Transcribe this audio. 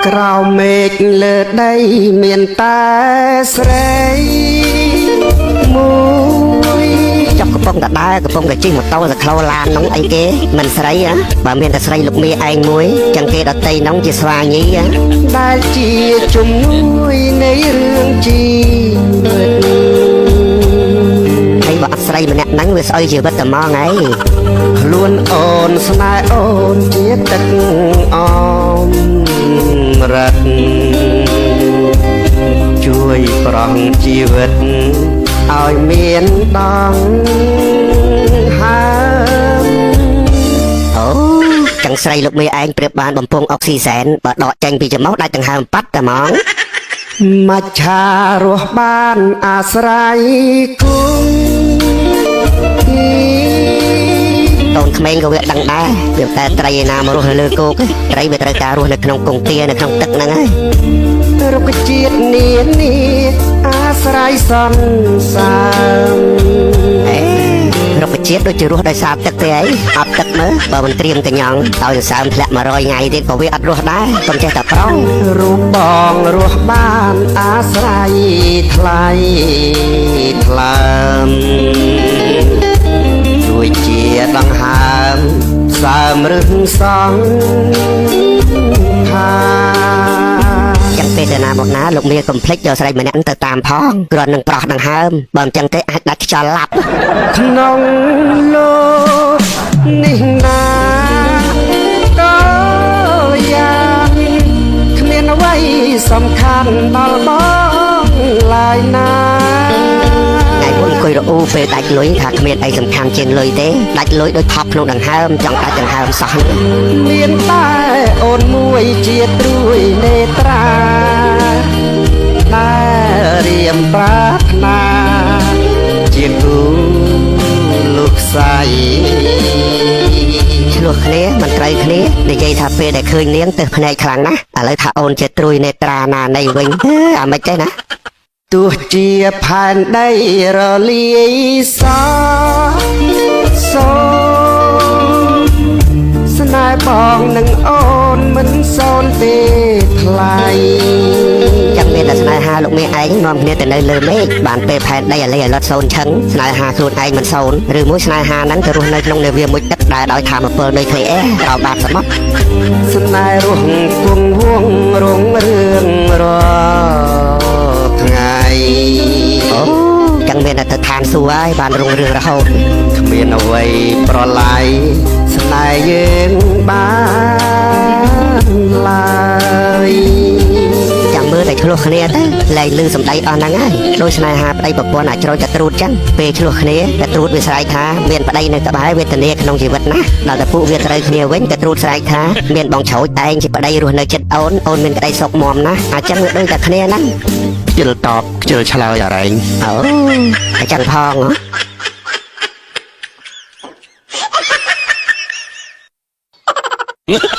ក្រោមមេឃលើដីមានតែស្រីមួយ ចុះកំពុងតែដើរកំពុងតែជិះម៉ូតូសក្លោឡាននោះអីគេមិនស្រីហ៎បើមានតែស្រីលោកមាឯងមួយចឹងគេដតីនោះជាស្វាញីហ៎ ដែលជាជំនួយនៃរឿងជីវិត ហើយបើអត់ស្រីម្នាក់ហ្នឹងវាស្អុយជីវិតតែហ្មងហើយ ខ្លួនអូនស្នេហ៍អូនជាទឹកអមរិតជួយប្រងជីវិតឲ្យមានដងហើម អូចឹងស្រីលោកមេឯងប្រៀបបានបំពង់អុកស៊ីសែនបើដកចេញពីច្រមុះដាច់ដង្ហើមប៉ាត់តែហ្មង មច្ឆារស់បានអាស្រ័យគង់ទី កូនក្មេងក៏វាដឹងដែរវាតែត្រីឯណាមករស់នៅលើគោកឯងត្រីវាត្រូវការរស់នៅក្នុងគង្ទានៅក្នុងទឹកហ្នឹងហើយ រុក្ខជាតិនានាអាស្រ័យសន្សាម អេរុក្ខជាតិដូចជារស់ដោយសារទឹកទេអីអត់ទឹកមើលបើមិនត្រៀមកញ្ញងដោយសរសើមធ្លាក់100ថ្ងៃទៀតក៏វាអត់រស់ដែរកុំចេះតែប្រង រូបបងរស់បានអាស្រ័យថ្លៃថ្លើមជួយជាដង្ហើមសើមរឹងសងខា ចឹងពេលទៅណាមកណាលោកមាកុំភ្លេចយកស្រីម្នាក់ទៅតាមផងគ្រាន់នឹងប្រោះដង្ហើមបើមិនចឹងទេអាចដាច់ខ្យល់ឡាប់ ក្នុងលោកនេះណាក៏យ៉ាងគ្មានអ្វីសំខាន់ដល់បងឡើយណា ថ្ងៃមុនអង្គុយរអ៊ូពេលដាច់លុយថាគ្មានអីសំខាន់ជាងលុយទេដាច់លុយដូចថប់ក្នុងដង្ហើមចង់ដាច់ដង្ហើមសោះនេះ មានតែអូនមួយជាត្រួយនេត្រាដែលរៀមប្រាថ្នាជាគូលោកស្សៃ ឆ្លោះគ្នាមិនត្រូវគ្នានិយាយថាពេលដែលឃើញនាងទៅភ្នែកខ្លាំងណាស់ឥឡូវថាអូនជាត្រួយនេត្រាណានៃវិញអឺអាម៉េចទេណា ទោះជាផែនដីរលាយសសូនស្នេហ៍បងនឹងអូនមិនសូនទេថ្លៃ ចឹងមានតែស្នេហាលោកមាឯងនាំគ្នាទៅនៅលើមេឃបានពេលផែនដីអាលីអាលត់សូនឆឹងស្នេហាខ្លួនឯងមិនសូនឬមួយស្នេហាហ្នឹងទៅរស់នៅក្នុងនាវាមួយទឹកដែលដោយធម្មពលនុយក្លេអ៊ែរក្រោមបាតសមុទ្រ ស្នេហ៍រស់គង់វងរងរឿងរាល់ថ្ងៃ អូចឹងមានតែទៅឋានសួគ៌ហើយបានរុងរឿងរហូត គ្មានអ្វីប្រឡ័យស្នេហ៍យើងបានឡើយ ចាំមើលតែឆ្លោះគ្នាទៅលែងលឺសំដីអស់ហ្នឹងហើយដោយស្នេហាប្តីប្រពន្ធអាចជ្រោយតែត្រួតចឹងពេលឆ្លោះគ្នាតែត្រួតវាស្រែកថាមានប្តីនៅក្បែរវេទនាក្នុងជីវិតណាស់ដល់តែពួកវាត្រូវគ្នាវិញតែត្រួតស្រែកថាមានបងជ្រោចឯងជាប្តីរស់នៅចិត្តអូនអូនមានក្តីសុខមាំណាស់អញ្ចឹងវាដូចតែគ្នាហ្នឹង ខ្ជិលតបខ្ជិលឆ្លើយអរែង អូអញ្ចឹងផងហ៎